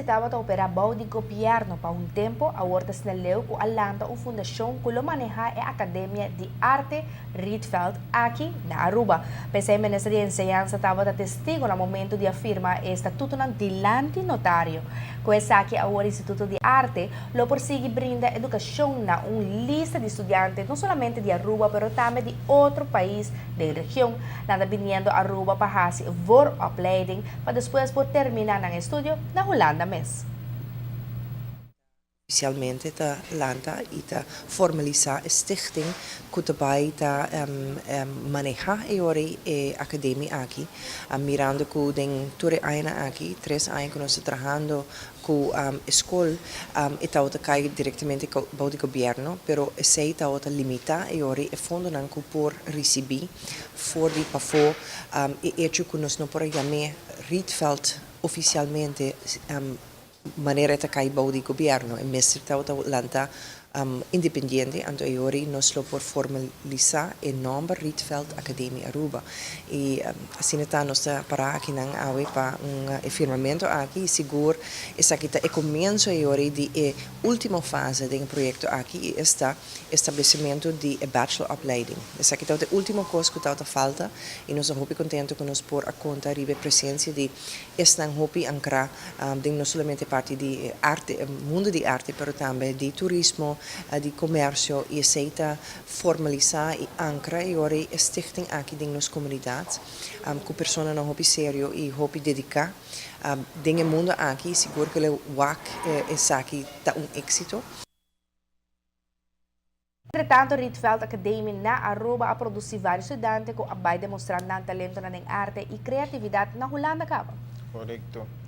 si tabata opera bou di gobierno pa un tempo, awor ta asina leu cu a lanta un fundacion cu lo maneha e Academia di Arte Rietveld aki na Aruba. P'esey Minister di Enseñansa tabata testigo na momento di a firma e statutonan dilanti notario. Cu esaki awor Instituto di Arte lo por sigui brinda educacion na un lista di studiante no solamente di Aruba pero tambe di otro pais den region. Nan ta biniendo Aruba pa haci vooropleiding pa despues por termina nan estudio na Hulanda mes. Oficialmente ta lanta y ta formalisa e stichting cu ta bay ta maneha e ora e academia aki, mirando cu den tur e añanan aki, 3 aña cu nos ta trahando cu e scol, e tabata cay directamente bou di gobierno, pero esey tabata limita e ora e fondonan cu por ricibi for di pafo. E hecho cu nos no por yama Rietveld oficialmente manera ta cay bou di gobierno e mester tabata lanta independiente, anto e ora nos lo por formalisa e nomber Rietveld Academie Aruba. Y asina ta nos ta para aki nan awe pa un firmamento aki, y sigur esaki ta e comienso e ora di e ultimo fase di e proyecto aki, y ta establecimento di e bacheloropleiding. Esaki ta e ultimo cos cu ta falta y nos ta hopi contento cu nos por a conta riba presencia di esnan hopi ancra di no solamente parti di arte, mundo di arte, pero tambe di turismo, di comercio y esey ta formalisa y ancra e ora e stichting aki den nos comunidad, cu personanan hopi serio y hopi dedica den mundo aki, sigur cu e wak esaki ta un exito. Entre tanto, Rietveld Academie na Aruba a produci varios studiante cu a bay demostra nan talento na arte y creatividad na Hulanda caba. Correcto.